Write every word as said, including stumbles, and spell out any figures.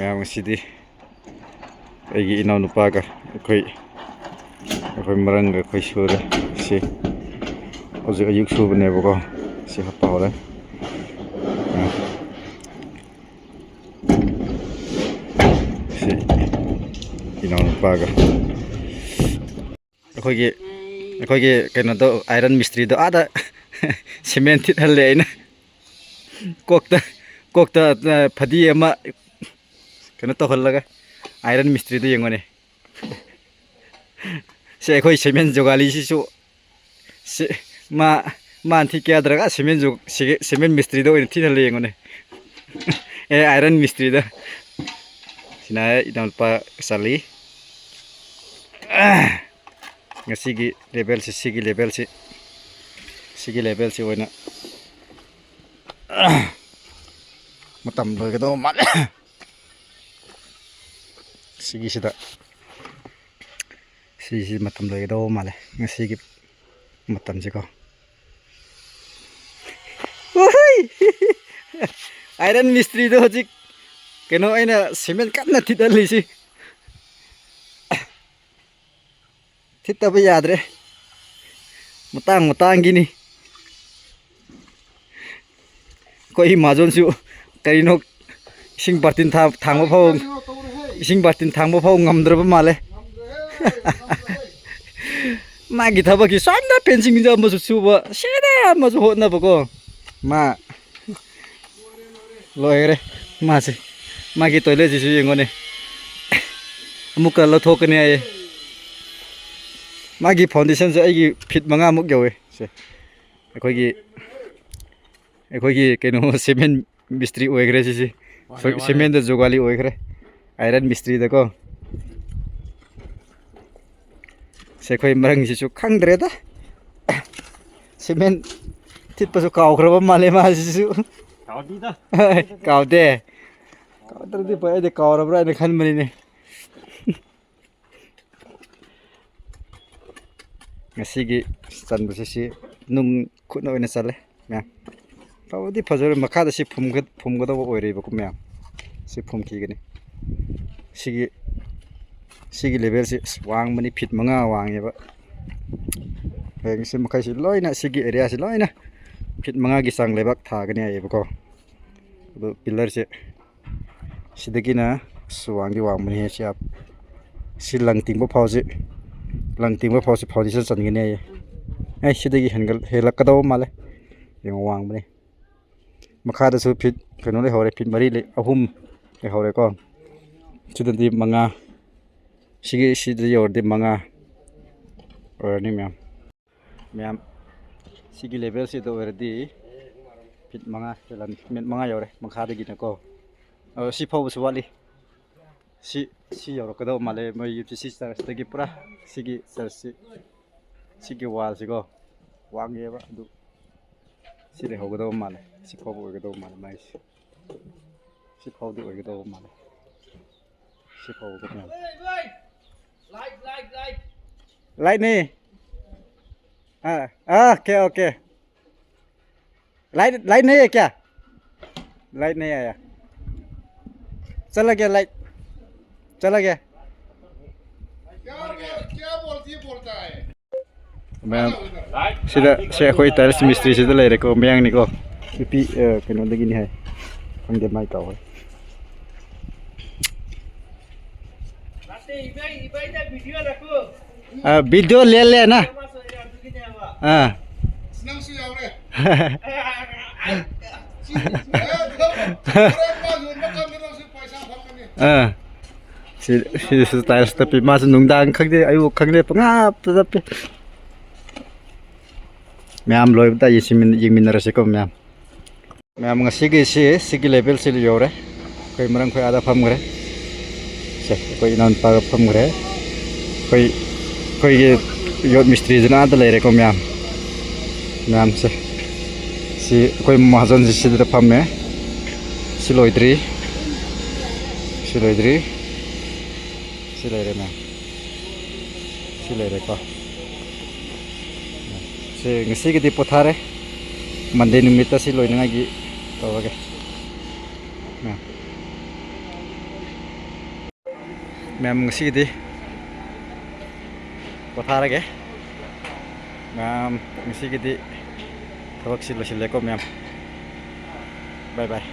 ꯃꯌꯥꯝ, ꯉꯁꯤꯗꯤ ꯑꯩꯒꯤ ꯏꯅꯥꯎꯅꯨꯄꯥꯒ ꯑꯩꯈꯣꯏ, ꯑꯩꯈꯣꯏ ꯃꯔꯪꯒ ꯑꯩꯈꯣꯏ ꯁꯨꯔꯦ꯫ ꯁꯤ ꯍꯧꯖꯤꯛ ꯑꯌꯨꯛ ꯁꯨꯕꯅꯦꯕꯀꯣ꯫ ꯁꯤ ꯍꯥꯞꯄ ꯍꯧꯔꯦ꯫ ꯁꯤ ꯏꯅꯥꯎꯅꯨꯄꯥꯒ ꯑꯩꯈꯣꯏꯒꯤ, ꯑꯩꯈꯣꯏꯒꯤ ꯀꯩꯅꯣꯗꯣ, ꯑꯥꯏꯔꯟ ꯃꯤꯁꯇ꯭ꯔꯤꯗꯣ ꯑꯥꯗ ꯁꯤꯃꯦꯟ ꯊꯤꯠꯍꯜꯂꯦ ꯑꯩꯅ꯫ ꯀꯣꯛꯇ, ꯀꯣꯛꯇ, ꯑ, ꯐꯗꯤ ꯑꯃ ꯀꯩꯅꯣ ꯇꯧꯍꯜꯂꯒ, ꯑꯥꯏꯔꯟ ꯃꯤꯁꯇ꯭ꯔꯤꯗꯣ ꯌꯦꯡꯉꯣꯅꯦ꯫ ꯁꯦ, ꯑꯩꯈꯣꯏ ꯁꯤꯃꯦꯟ ꯖꯣꯒꯥꯂꯤꯁꯤꯁꯨ, ꯁꯦ, ꯃꯥ, ꯃꯥꯅ ꯊꯤꯠꯀꯦ ꯍꯥꯏꯗ꯭ꯔꯒ ꯁꯤꯃꯦꯟ ꯖꯣ-, ꯁꯤ-, ꯁꯤꯃꯦꯟ ꯃꯤꯁꯇ꯭ꯔꯤꯗ ꯑꯣꯏꯅ ꯊꯤꯠꯍꯜꯂꯦ ꯌꯦꯡꯉꯣꯅꯦ꯫ ꯑꯦ, ꯑꯥꯏꯔꯟ ꯃꯤꯁꯇ꯭ꯔꯤꯗ꯫ ꯁꯤꯅ ꯏꯅꯥꯎꯅꯨꯄꯥ ꯆꯠꯂꯤ꯫ ꯉꯁꯤꯒꯤ ꯂꯦꯚꯦꯜꯁꯤ, ꯁꯤꯒꯤ ꯂꯦꯚꯦꯜꯁꯤ, ꯁꯤꯒꯤ ꯂꯦꯚꯦꯜꯁꯤ ꯑꯣꯏꯅ ꯃꯇꯝ ꯂꯣꯏꯒꯗꯧꯕ ꯃꯥꯜꯂꯦ꯫ ꯁꯤꯒꯤꯁꯤꯗ, ꯁꯤꯁꯤ ꯃꯇꯝ ꯂꯣꯏꯒꯗꯧꯕ ꯃꯥꯜꯂꯦ ꯉꯁꯤꯒꯤ ꯃꯇꯝꯁꯤꯀꯣ꯫ ꯎꯍꯨꯏ! ꯑꯥꯏꯔꯟ ꯃꯤꯁꯇ꯭ꯔꯤꯗꯣ ꯍꯧꯖꯤꯛ ꯀꯩꯅꯣ ꯑꯩꯅ ꯁꯤꯃꯦꯟ ꯀꯟꯅ ꯊꯤꯠꯍꯜꯂꯤꯁꯤ꯫ ꯊꯤꯠꯇꯕ ꯌꯥꯗ꯭ꯔꯦ꯫ ꯃꯇꯥꯡ ꯃꯇꯥꯡꯒꯤꯅꯤ꯫ ꯑꯩꯈꯣꯏ ꯃꯍꯥꯖꯣꯟꯁꯨ ꯀꯔꯤꯅꯣ ꯏꯁꯤꯡ ꯕꯥꯔꯇꯤꯟ ꯊꯥ-, ꯊꯥꯡꯕ ꯐꯥꯎ, ꯏꯁꯤꯡ ꯕꯥꯔꯇꯤꯟ ꯊꯥꯡꯕ ꯐꯥꯎ ꯉꯝꯗ꯭ꯔꯕ ꯃꯥꯜꯂꯦ꯫ ꯃꯥꯒꯤ ꯊꯕꯛꯀꯤ ꯁꯣꯝꯗ ꯐꯦꯟꯁꯤꯡꯁꯦ ꯑꯃꯁꯨ ꯁꯨꯕ, ꯁꯤꯗ ꯑꯃꯁꯨ ꯍꯣꯠꯅꯕꯀꯣ꯫ ꯃꯥ ꯂꯣꯏꯈ꯭ꯔꯦ ꯃꯥꯁꯦ꯫ ꯃꯥꯒꯤ ꯇꯣꯏꯂꯦꯠꯁꯤꯁꯨ ꯌꯦꯡꯉꯣꯅꯦ꯫ ꯑꯃꯨꯛꯀ ꯂꯧꯊꯣꯛꯀꯅꯤ ꯍꯥꯏꯌꯦ꯫ ꯃꯥꯒꯤ ꯐꯥꯎꯟꯗꯦꯁꯟꯁꯦ ꯑꯩꯒꯤ ꯐꯤꯠ ꯃꯉꯥꯃꯨꯛ ꯌꯧꯋꯦ꯫ ꯁꯦ, ꯑꯩꯈꯣꯏꯒꯤ, ꯑꯩꯈꯣꯏꯒꯤ ꯀꯩꯅꯣ, ꯁꯤꯃꯦꯟ ꯃꯤꯁꯇ꯭ꯔꯤ ꯑꯣꯏꯈ꯭ꯔꯦ ꯁꯤꯁꯦ꯫ ꯃꯥꯅꯦ, ꯃꯥꯅꯦ꯫ ꯁꯤꯃꯦꯟꯗ ꯖꯨꯒꯥꯂꯤ ꯑꯣꯏꯈ꯭ꯔꯦ, ꯑꯥꯏꯔꯟ ꯃꯤꯁꯇ꯭ꯔꯤꯗꯀꯣ꯫ ꯁꯦ, ꯑꯩꯈꯣꯏ ꯃꯔꯪꯁꯤꯁꯨ ꯈꯪꯗ꯭ꯔꯦꯗ꯫ ꯁꯤꯃꯦꯟ ꯊꯤꯠꯄꯁꯨ ꯀꯥꯎꯈ꯭ꯔꯕ ꯃꯥꯜꯂꯦ ꯃꯥꯁꯤꯁꯨ꯫ ꯀꯥꯎꯗꯦꯗ꯫ ꯀꯥꯎꯗꯦ꯫ ꯀꯥꯎꯗ꯭ꯔꯗꯤ ꯐꯩ, ꯑꯩꯗꯤ ꯀꯥꯎꯔꯕ꯭ꯔꯥ ꯍꯥꯏꯅ ꯈꯟꯕꯅꯤꯅꯦ꯫ ꯉꯁꯤꯒꯤ ꯆꯟꯕꯁꯦ ꯁꯤ ꯅꯨꯡ ꯈꯨꯠꯅ ꯑꯣꯏꯅ ꯆꯜꯂꯦ ꯃꯌꯥꯝ꯫ ꯐꯕꯗꯤ ꯐꯖꯔꯦ, ꯃꯈꯥꯗ ꯁꯤ ꯐꯨꯝꯒ-, ꯐꯨꯝꯒꯗꯧꯕ ꯑꯣꯏꯔꯤꯕꯀꯣ ꯃꯌꯥꯝ꯫ ꯁꯤ ꯐꯨꯝꯈꯤꯒꯅꯤ꯫ ꯁꯤꯒꯤ ꯁꯤꯒꯤ ꯂꯦꯚꯦꯜꯁꯤ ꯑꯁ ꯋꯥꯡꯕꯅꯤ, ꯐꯤꯠ ꯃꯉꯥ ꯋꯥꯡꯉꯦꯕ꯫ ꯍꯌꯦꯡ ꯁꯤ ꯃꯈꯩꯁꯤ ꯂꯣꯏꯅ, ꯁꯤꯒꯤ ꯑꯦꯔꯤꯌꯥꯁꯤ ꯂꯣꯏꯅ ꯐꯤꯠ ꯃꯉꯥꯒꯤ ꯆꯥꯡ ꯂꯩꯕꯥꯛ ꯊꯥꯒꯅꯤ ꯍꯥꯏꯌꯦꯕꯀꯣ꯫ ꯑꯗꯨ ꯄꯤꯂꯔꯁꯦ ꯁꯤꯗꯒꯤꯅ ꯑꯁ ꯋꯥꯡꯗꯤ ꯋꯥꯡꯕꯅꯤꯍꯦ꯫ ꯁꯤ ꯑꯞ-, ꯁꯤ ꯂꯪ ꯇꯤꯡꯕ ꯐꯥꯎꯁꯤ, ꯂꯪ ꯇꯤꯡꯕ ꯐꯥꯎꯁꯤ ꯐꯥꯎꯟꯗꯦꯁꯟ ꯆꯟꯒꯅꯤ ꯍꯥꯏꯌꯦ꯫ ꯑꯩ ꯁꯤꯗꯒꯤ ꯍꯦꯟꯒꯠ-, ꯍꯦꯜꯂꯛꯀꯗꯧꯕ ꯃꯥꯜꯂꯦ꯫ ꯌꯦꯡꯉꯣ, ꯋꯥꯡꯕꯅꯤ꯫ ꯃꯈꯥꯗꯁꯨ ꯐꯤꯠ ꯀꯩꯅꯣ ꯂꯩꯍꯧꯔꯦ, ꯐꯤꯠ ꯃꯔꯤ ꯂꯩ, ꯑꯍꯨꯝ ꯂꯩꯍꯧꯔꯦꯀꯣ꯫ ꯁꯤꯗꯗꯤ ꯃꯉꯥ, ꯁꯤꯒꯤ, ꯁꯤꯗ ꯌꯧꯔꯗꯤ ꯃꯉꯥ ꯑꯣꯏꯔꯅꯤ ꯃꯌꯥꯝ꯫ ꯃꯌꯥꯝ, ꯁꯤꯒꯤ ꯂꯦꯚꯦꯜꯁꯤꯗ ꯑꯣꯏꯔꯗꯤ ꯐꯤꯠ ꯃꯉꯥ ꯍꯦꯜꯂꯅꯤ, ꯐꯤꯠ ꯃꯉꯥ ꯌꯧꯔꯦ ꯃꯈꯥꯗꯒꯤꯅꯀꯣ꯫ ꯑ, ꯁꯤ ꯐꯥꯎꯕꯁꯨ ꯋꯥꯠꯂꯤ꯫ ꯁꯤ, ꯁꯤ ꯌꯧꯔꯛꯀꯗꯧꯕ ꯃꯥꯜꯂꯦ꯫ ꯃꯣꯏ ꯌꯨ ꯇꯤ ꯁꯤ ꯆꯔꯆꯇꯒꯤ ꯄꯨꯔꯥ ꯁꯤꯒꯤ ꯆꯔꯆꯁꯤ, ꯁꯤꯒꯤ ꯋꯥꯜꯁꯤꯀꯣ, ꯋꯥꯡꯉꯦꯕ꯫ ꯑꯗꯨ ꯁꯤ ꯂꯩꯍꯧꯒꯗꯧꯕ ꯃꯥꯜꯂꯦ꯫ ꯁꯤ ꯐꯥꯎꯕ ꯑꯣꯏꯒꯗꯧꯕ ꯃꯥꯜꯂꯦ ꯃꯥꯏꯁꯦ꯫ ꯁꯤ ꯐꯥꯎꯗꯤ ꯑꯣꯏꯒꯗꯧꯕ ꯃꯥꯜꯂꯦ꯫ ꯁꯤ ꯐꯥꯎꯕ ꯃꯥꯜꯂꯦ꯫ ꯂꯥꯏꯠꯅꯤ꯫ ꯑꯥ, ꯑꯥ, ꯑꯣꯀꯦ, ꯑꯣꯀꯦ꯫ लाइट, लाइट नहीं है क्या? लाइट नहीं आया। चला गया लाइट, चला गया। क्या बोल-, क्या बोलती है, बोलता है। ꯃꯌꯥꯝ, ꯁꯤꯗ, ꯁꯤ ꯑꯩꯈꯣꯏ ꯇꯥꯏꯜꯁ ꯃꯤꯁꯇ꯭ꯔꯤꯁꯤꯗ ꯂꯩꯔꯦꯀꯣ, ꯃꯌꯥꯡꯅꯤꯀꯣ꯫ ꯅꯨꯄꯤ, ꯑ, ꯀꯩꯅꯣꯗꯒꯤꯅꯤ ꯍꯥꯏ꯫ ꯈꯪꯗꯦ, ꯃꯥꯏ ꯀꯥꯎ ꯍꯣꯏ꯫ ꯑ, video ꯂꯦꯜꯂꯦꯅ꯫ ꯑꯥ꯫ ꯅꯪꯁꯨ ꯌꯥꯎꯔꯦ꯫ ꯁꯤ, ꯑꯦ, ꯍꯣꯔꯦꯟ ꯃꯥ ꯌꯣꯟꯕ ꯀꯥꯟꯗ ꯅꯪꯁꯨ ꯄꯩꯁꯥ ꯐꯪꯒꯅꯤ꯫ ꯑꯥ꯫ ꯁꯤ, ꯁꯤꯁꯨ ꯇꯥꯏꯜꯁ ꯇꯞꯄꯤ꯫ ꯃꯥꯁꯨ ꯅꯨꯡꯗꯥꯡ ꯈꯪꯗꯦ, ꯑꯌꯨꯛ ꯈꯪꯗꯦ, ꯄꯪꯍꯥꯞꯇ ꯇꯞꯄꯤ꯫ ꯃꯌꯥꯝ ꯂꯣꯏꯕꯗ ꯑꯩ ꯁꯤ ꯃꯤꯟ-, ꯌꯦꯡꯃꯤꯟꯅꯔꯁꯤꯀꯣ ꯃꯌꯥꯝ꯫ ꯃꯌꯥꯝ, ꯉꯁꯤꯒꯤꯁꯤ ꯁꯤꯒꯤ ꯂꯦꯚꯦꯜꯁꯤ ꯌꯧꯔꯦ꯫ ꯑꯩꯈꯣꯏ ꯃꯔꯪꯈꯣꯏ ꯑꯥꯗ ꯐꯝꯈ꯭ꯔꯦ꯫ ꯁꯦ, ꯑꯩꯈꯣꯏ ꯏꯅꯥꯎꯅꯨꯄꯥꯒ ꯐꯝꯈ꯭ꯔꯦ꯫ ꯑꯩꯈꯣꯏ, ꯑꯩꯈꯣꯏꯒꯤ ꯌꯣꯠ ꯃꯤꯁꯇ꯭ꯔꯤꯁꯤꯅ ꯑꯥꯗ ꯂꯩꯔꯦꯀꯣ ꯃꯌꯥꯝ꯫ ꯃꯌꯥꯝꯁꯦ꯫ ꯁꯤ ꯑꯩꯈꯣꯏ ꯃꯍꯥꯖꯣꯟꯁꯤ ꯁꯤꯗ ꯐꯝꯃꯦ꯫ ꯁꯤ ꯂꯣꯏꯗ꯭ꯔꯤ꯫ ꯁꯤ ꯂꯣꯏꯗ꯭ꯔꯤ꯫ ꯁꯤ ꯂꯩꯔꯦ ꯃꯌꯥꯝ꯫ ꯁꯤ ꯂꯩꯔꯦꯀꯣ꯫ ꯁꯤ ꯉꯁꯤꯒꯤꯗꯤ ꯄꯣꯊꯥꯔꯦ꯫ ꯃꯟꯗꯦ ꯅꯨꯃꯤꯠꯇ ꯁꯤ ꯂꯣꯏꯅꯉꯥꯏꯒꯤ ꯇꯧꯔꯒꯦ꯫ ꯃꯌꯥꯝ꯫ ꯃꯌꯥꯝ, ꯉꯁꯤꯒꯤꯗꯤ ꯄꯣꯊꯥꯔꯒꯦ꯫ ꯃꯌꯥꯝ, ꯉꯁꯤꯒꯤꯗꯤ ꯊꯕꯛꯁꯤ ꯂꯣꯏꯁꯤꯜꯂꯦꯀꯣ ꯃꯌꯥꯝ꯫ ꯕꯥꯏ ꯕꯥꯏ꯫